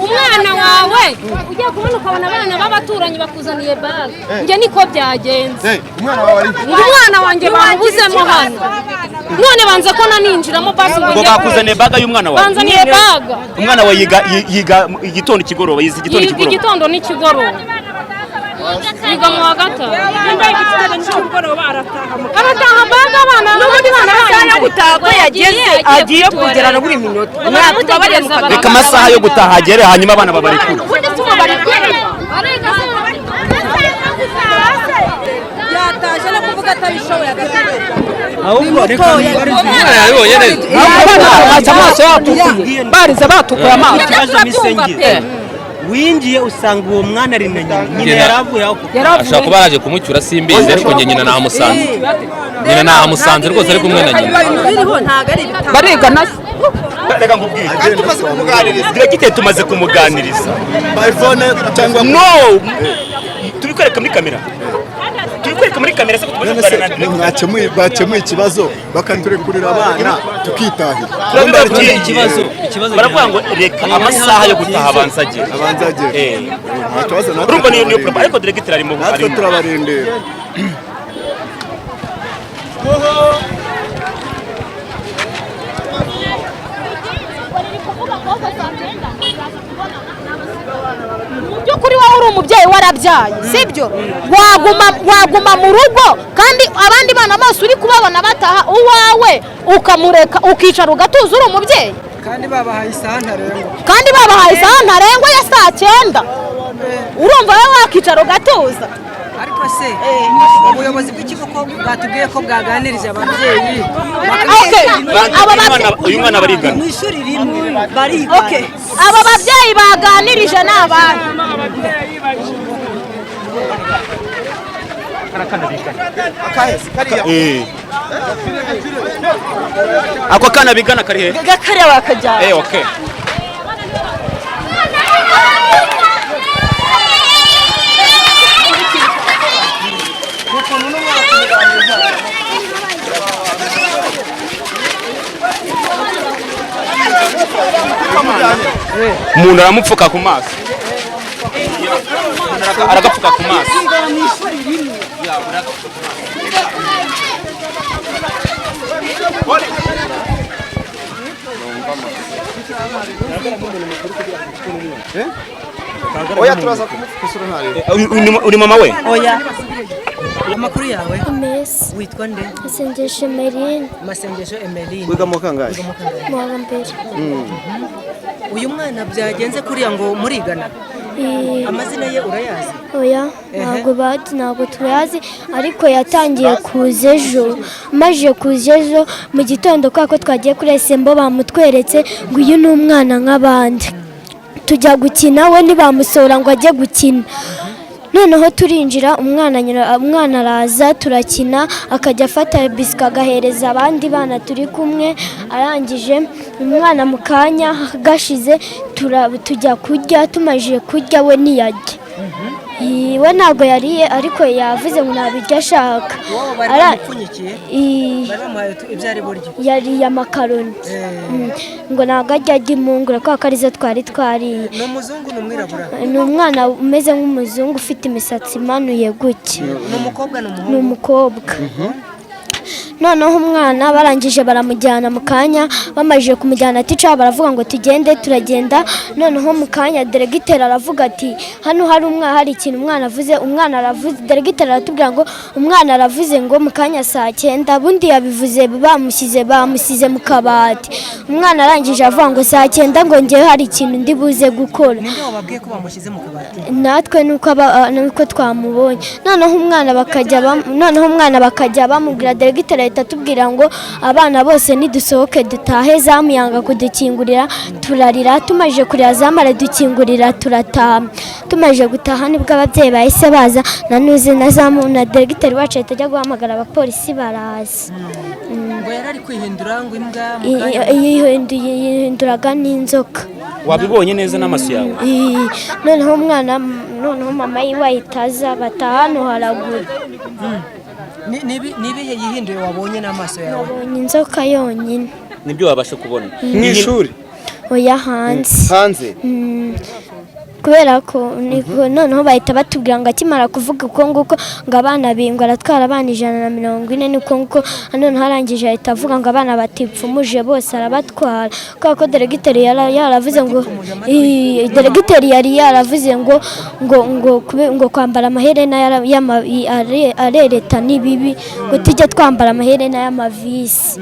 umwana wawe ugiye kubona ukabona abana b'abaturanyi bakuzaniye baga, njye niko byagenze. Umwana wanjye bamubuzemo hano, none banze ko naninjiramo basi ngo Ngo njye. Bakuzaniye baga y'umwana wawe? Banzaniye baga. Umwana wawe yiga igitondo, ikigoroba, yize igitondo, Yiga ikigoroba? Igitondo n'ikigoroba, yiga mu wa gatanu. Arataha baga, abana n'ubundi bana. Amasaha yo gutaha ko yageze, agiye kugera buri minota. Mwatubabarira. Reka amasaha yo gutaha agere, hanyuma abana babarekure. Ubundi tubabarekure. Yataje no kuvuga atabishoboye agategereza. Ahubwo reka Yabibonye neza. Abana amaso yatukuye, barize batukuye amaso. Ikibazo misengere, winjiye usanga uwo mwana ari na nyina, nyina yaravuye aho? Ashobora kuba yaraje kumucyura, simbizi, ariko njye nyina nahamusanze, nyina nahamusanze rwose ari kumwe na nyina. Biriho ntabwo ari ibitabo. Barigana se? Reka nkubwire, diregiteri tumaze kumuganiriza. No tubikwereka muri kamera, tubikwereka muri kamera se ko tumaze kuganira na diregiteri. Bakemuye ikibazo bakaturekurira abana tukitahira. Turabibabwiye, baravuga ngo reka amasaha yo gutaha abanza agere. Abanza agere. Nta kibazo natwe. Urumva niyo problem, ariko diregiteri arimo. Natwe Arimo. turabarindira. Mu by'ukuri wowe uri umubyeyi, warabyaye, sibyo? Waguma mu rugo kandi abandi bana bose uri kubabona bataha, uwawe ukamureka ukicara ugatuza, uri umubyeyi? Kandi babahaye isaha ntarengwa. Kandi babahaye isaha ntarengwa ya saa 9, urumva wowe wakicara ugatuza? Ariko se ubuyobozi bw'ikigo ko bwatubwiye ko bwaganirije ababyeyi? Okay. Aba Uyu mwana barigana. Mu ishuri rimwe bariga. Okay. Aba babyeyi baganirije ni abandi? Ako kana bigana kari he? Gakariya bakajyana. Okay. Umuntu aramupfuka ku maso, aragapfuka ku maso. Oya, turaza kumupfukisura ntarebe. Uri mama we? Oya. Amakuru yawe? Mesi. Witwa nde? Masengesho Emeline. Masengesho Emeline. Wiga mu wa kangahe? Wiga mu wa kangahe? Mu wa mbere. Uyu mwana byagenze kuriya ngo murigana, amazina ye urayazi? Oya, ntabwo bazi, ntabwo tuyazi, ariko yatangiye kuza ejo. Maze kuza ejo mu gitondo, kubera ko twagiye kuri esembo bamutweretse ngo uyu ni umwana nk'abandi. Tujya gukina, we ntibamusohora ngo ajye gukina. Noneho turinjira, umwana araza turakina, akajya afata biswi agahereza abandi bana turi kumwe. Arangije umwana mu kanya gashize tujya kurya, tumajije kurya we ntiyarya. We ntabwo yariye, ariko yavuze ngo ntabiryo ashaka. Iwabo bari bamupfunyikiye, bari bamuhaye ibyo ari buryo. Yariye amakaroni. Ngo ntabwo ajya arya impungure kubera ko arizo twari twariye. Ni umuzungu, ni umwirabura? Ni umwana umeze nk'umuzungu, ufite imisatsi imanuye gutya. Ni umukobwa, ni umuhungu? Ni umukobwa. Noneho umwana barangije baramujyana mu kanya, bamajije kumujyana tica baravuga ngo tugende, turagenda. Noneho mu kanya deregiteri aravuga ati hano hari umwana, hari ikintu umwana avuze. Umwana aravuze, deregiteri aratubwira ngo umwana aravuze ngo mu kanya saa 9, bundi yabivuze bamusize mu kabati. Umwana arangije avuga ngo saa 9 ngo ngewe hari ikintu ndi buze gukora. Ninde wababwiye ko bamushyize mu kabati? Natwe nuko twamubonye. Noneho umwana bakajya bamubwira, deregiteri ahita atubwira ngo abana bose nidusohoke dutahe. Zamu yanga kudukingurira, turarira. Tumaze kurira zamu aradukingurira, turataha. Tumaze gutaha nibwo ababyeyi bahise baza na nuze na zamu na deregiteri wacu ahita ajya guhamagara abapolisi, baraza. Ngo yari ari kwihindura ngo imbwa mu kanya? Yihinduraga n'inzoka. Wabibonye neza n'amaso yawe? Noneho umwana, noneho mama yiwe ahita aza, bataha hano haraguru. Ni ibihe yihinduye wabonye n'amaso yawe? Nabonye inzoka yonyine. Nibyo wabasha kubona? Mu ishuri? Oya, hanze. Hanze. Kubera ko niko noneho bahita batubwira ngo akimara kuvuga uko nguko ngo abana bingwa aratwara abana 140, niko nguko. Noneho arangije ahita avuga ngo abana batipfumuje bose arabatwara, kubera ko deregiteri yaravuze ngo deregiteri yari yaravuze ngo ngo ngo ngo kwambara amaherena arereta ni bibi, ngo tujye twambara amaherena y'amavisi,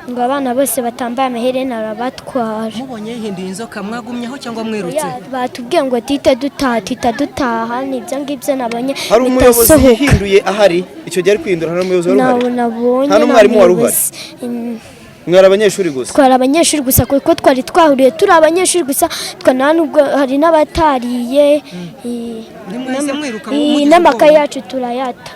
ngo abana bose batambaye amaherena arabatwara. Mubonye yihinduye inzoka mwagumyeho cyangwa mwirutse? Batubwiye ngo tite dutaha, tita dutaha. Nibyo ngibyo nabonye. Hari umuyobozi bitasohoka. yihinduye ahari icyo gihe ari kwihindura? Hari umuyobozi wari uhari? Ntawe nabonye. Nta n'umwarimu wari uhari? Muyobozi. Mwari abanyeshuri gusa? Twari abanyeshuri gusa, kuko twari twahuriye turi abanyeshuri gusa, twa nta nubwo hari n'abatariye. Mwahise mwiruka mugize N'amakaye ubwoba? yacu turayata.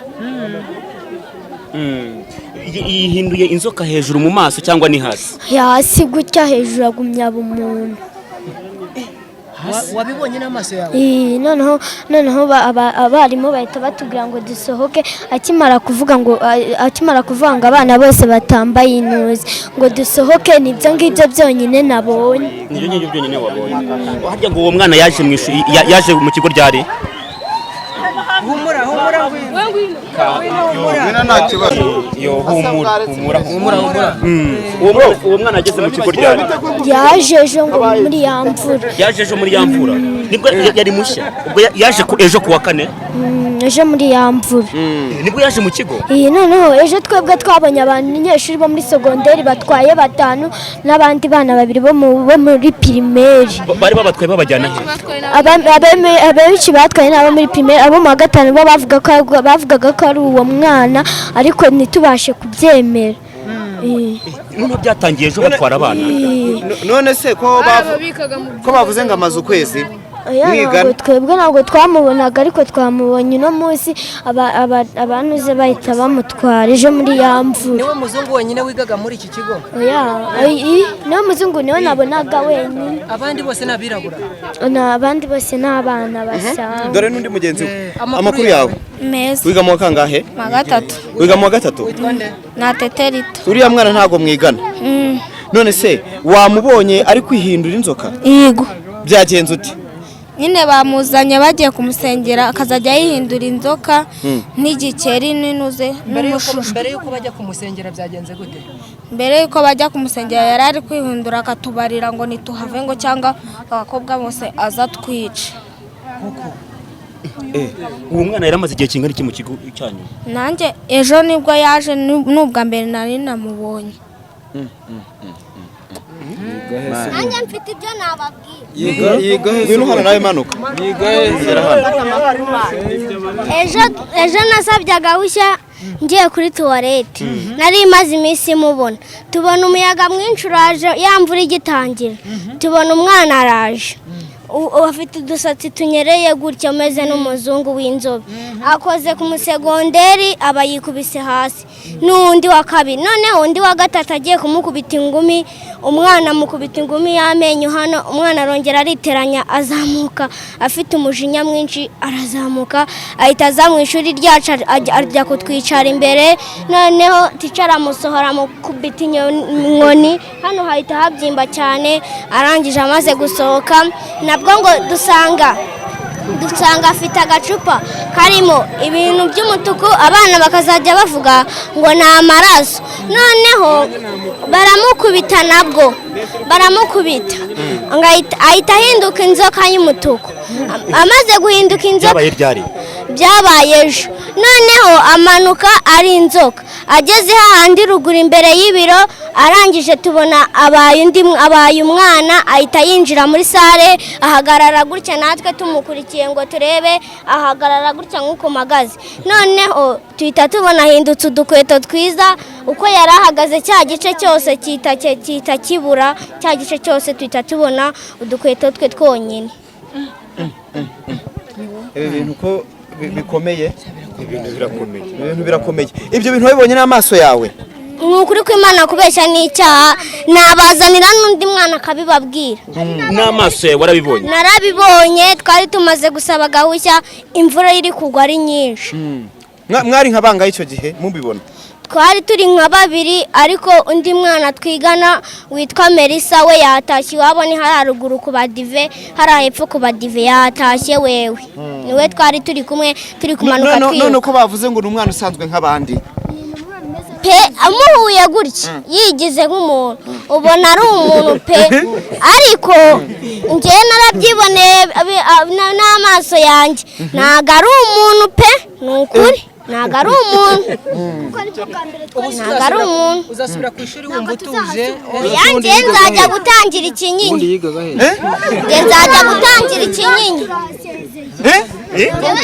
Yihinduye inzoka hejuru mu maso cyangwa ni hasi? Hasi gutya, hejuru agumya aba umuntu. Wabibonye n'amaso yawe? Noneho abarimu bahita batubwira ngo dusohoke, akimara kuvuga ngo abana bose batambaye intuzi ngo dusohoke. Nibyo ngibyo byonyine nabonye. Nibyo ngibyo byonyine wabonye. Harya ngo uwo mwana yaje mu ishuri, yaje mu kigo ryari? Humura, humura, ngwino. Ngwino, nta kibazo. Yo, humura, humura. Humura, humura. Uwo mwana ageze mu kigo ryari? Yaje ejo ngo muri ya mvura. Yaje ejo muri ya mvura, nibwo yari mushya. Ubwo yaje ejo ku wa kane? Ejo muri ya mvura. Nibwo yaje mu kigo. Iyi noneho ejo twebwe twabonye abanyeshuri bo muri sogonderi batwaye batanu n'abandi bana babiri bo muri pirimeri. Bari babatwaye babajyana he? Abenshi batwaye ni abo muri pirimeri. Abo mu wa gatanu bo bavugaga ko ari uwo mwana, ariko ntitubashe kubyemera. Noneho byatangiye ejo batwara abana. None se ko bavuze ngo amaze ukwezi Oya, mwigana? Ntabwo twebwe ntabwo twamubonaga, ariko twamubonye uno munsi abantuze bahita bamutwara ejo muri ya mvura. Niwe muzungu wenyine wigaga muri iki kigo? Oya, niwe muzungu, niwe nabonaga wenyine. Abandi bose ni abirabura? Abandi bose ni abana basanzwe. Dore n'undi mugenzi we. Amakuru Amakuru yawe? Meza. Wiga mu wa kangahe? Mu wa gatatu. Wiga mu wa gatatu? Na teterito. Uriya mwana ntabwo mwigana? None se wamubonye ari kwihindura inzoka? Yego. Byagenze ute? Nyine bamuzanye bagiye kumusengera, akazajya yihindura inzoka n'igikeri n'inuze n'umushushwe. Mbere y'uko bajya kumusengera byagenze gute? Mbere y'uko bajya kumusengera yari ari kwihindura, akatubarira ngo ntituhave ngo cyangwa abakobwa bose aza twice. Uwo mwana yari amaze igihe kingana iki mu kigo cyanyu? Nanjye ejo nibwo yaje, n'ubwa mbere nari namubonye. Nanjye mfite ibyo nababwira. Ngwino hano nawe, manuka. Gera hano. Ejo nasabye agahushya ngiye kuri tuwarete, nari imaze iminsi mubona. Tubona umuyaga mwinshi uraje, ya mvura igitangira, tubona umwana araje. Afite udusatsi tunyereye gutya, ameze n'umuzungu w'inzobe, akoze ku musegonderi aba yikubise hasi. N'undi wa kabiri, noneho undi wa gatatu agiye kumukubita ingumi, umwana amukubita ingumi y'amenyo hano. Umwana arongera ariteranya, azamuka afite umujinya mwinshi, arazamuka ahita aza mu ishuri ryacu, ajya kutwicara imbere. Noneho tica aramusohora, amukubita inkoni hano, hahita habyimba cyane. Arangije, amaze gusohoka nabwo ngo dusanga afite agacupa karimo ibintu by'umutuku, abana bakazajya bavuga ngo ni amaraso. Noneho baramukubita, nabwo baramukubita, ngo ahita ahinduka inzoka y'umutuku. Amaze guhinduka inzoka, Byabaye ryari? Byabaye ejo. Noneho amanuka ari inzoka, ageze hahandi ruguru imbere y'ibiro, arangije tubona abaye undi, abaye umwana, ahita yinjira muri salle, ahagarara gutya, natwe tumukurikiye ngo turebe, ahagarara gutya nk'uko mpagaze. Noneho tuhita tubona ahindutse udukweto twiza. Uko yari ahagaze, cya gice cyose gihita kibura, cya gice cyose tuhita tubona udukweto twe twonyine. Ibi bintu ko bikomeye. Ibintu birakomeye. Ibintu birakomeye. Ibyo bintu wabibonye n'amaso yawe? Ni ukuri kw'Imana, kubeshya n'icyaha. Nabazanira n'undi mwana akabibabwira. N'amaso yawe warabibonye? Narabibonye. Twari tumaze gusaba gahushya, imvura iri kugwa ari nyinshi. Mwari nka bangahe icyo gihe mubibona? Twari turi nka babiri, ariko undi mwana twigana witwa Melissa we yatashye iwabo, ni hariya ruguru ku badive, hariya hepfo ku badive, yatashye wewe. Niwe twari turi kumwe, turi kumanuka None twiruka. ko bavuze ngo ni umwana usanzwe nk'abandi? Pe, amuhuye gutya yigize nk'umuntu, ubona ari umuntu pe, ariko njyewe narabyiboneye n'amaso yanjye, ntabwo ari umuntu pe. Ni ukuri, ntabwo ari umuntu, ntabwo ari umuntu. Uzasubira ku ishuri wumva utuje? Yanjye nzajya gutangira ikinyinya, njye nzajya gutangira ikinyinya.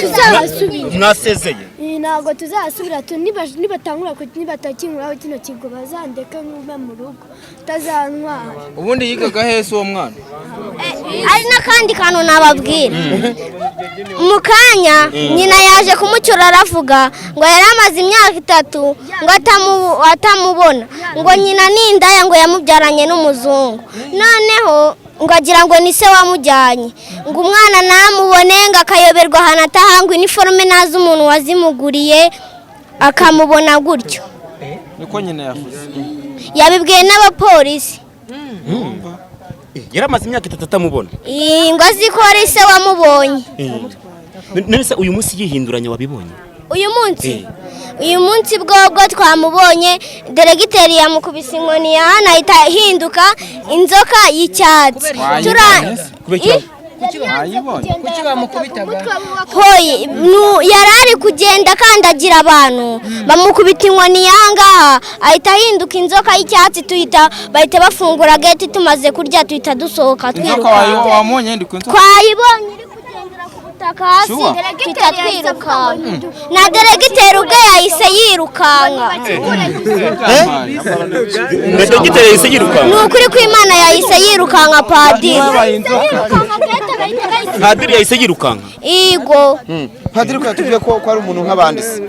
Tuzahasubira. Mwasezeye? Ntabwo tuzahasubira. Nibatangura nibatakinkuraho kino kigo, bazandeka nkuve mu rugo utazantwara. Ubundi yigaga hese uwo mwana? Ari n'akandi kantu nababwira mu kanya. Nyina yaje kumucyura, aravuga ngo yari amaze imyaka 3 ngo atamubona, ngo nyina ni indaya, ngo yamubyaranye n'umuzungu. Noneho ngo agira ngo ni se wamujyanye, ngo umwana namubone ngo akayoberwa ahantu ataha, ngo iniforume nazi umuntu wazimuguriye, akamubona gutyo. Niko nyina yavuze? Yabibwiye n'abapolisi. Yari amaze imyaka 3 atamubona? Iyi, ngo azi ko ari se wamubonye. None se uyu munsi yihinduranya wabibonye? Uyu munsi, uyu munsi bwobwo twamubonye, deregiteri yamukubise inkoni ya hano, ahita ahinduka inzoka y'icyatsi. Kuki bamukubitaga? Hoyi, yari ari kugenda akandagira abantu, bamukubita inkoni yangaha, ahita ahinduka inzoka y'icyatsi. Tuhita bahita bafungura gate, tumaze kurya tuhita dusohoka Inzoka twiruka. Wamubonye ndi ku inzoka? Twayibonye iri kugendera ku butaka hasi. Sure. Tuhita twirukanka, na deregiteri ubwe yahise yirukanka. Na dogiteri yahise yirukanka? Ni ukuri kw'Imana, yahise yirukanka, padiri. Padiri yahise yirukanka? Igo. Padiri, ko yatubwiye ko ari umuntu nk'abandi se?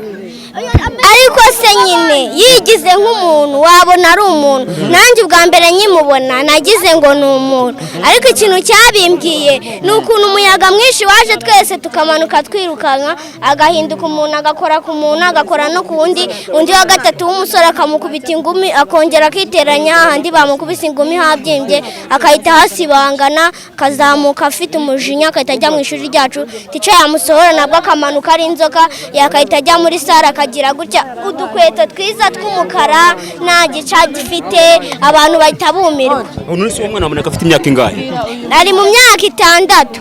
Ariko se nyine yigize nk'umuntu, wabona ari umuntu. Nanjye ubwa mbere nkimubona nagize ngo ni umuntu, ariko ikintu cyabimbwiye ni ukuntu umuyaga mwinshi waje, twese tukamanuka twirukanka, agahinduka umuntu, agakora ku muntu, agakora no ku wundi, undi wa gatatu w'umusore akamukubita ingumi, akongera akiteranya ahandi bamukubise ingumi habyimbye, akahita hasibangana, akazamuka afite umujinya, agahita ajya mu ishuri ryacu. Tica yamusohora, nabwo akamanuka ari inzoka, yakahita ajya muri salle, akagira gutya, udukweto twiza tw'umukara, nta gica gifite, abantu bahita bumirwa. None se uwo mwana waboneka afite imyaka ingahe? Ari mu myaka 6.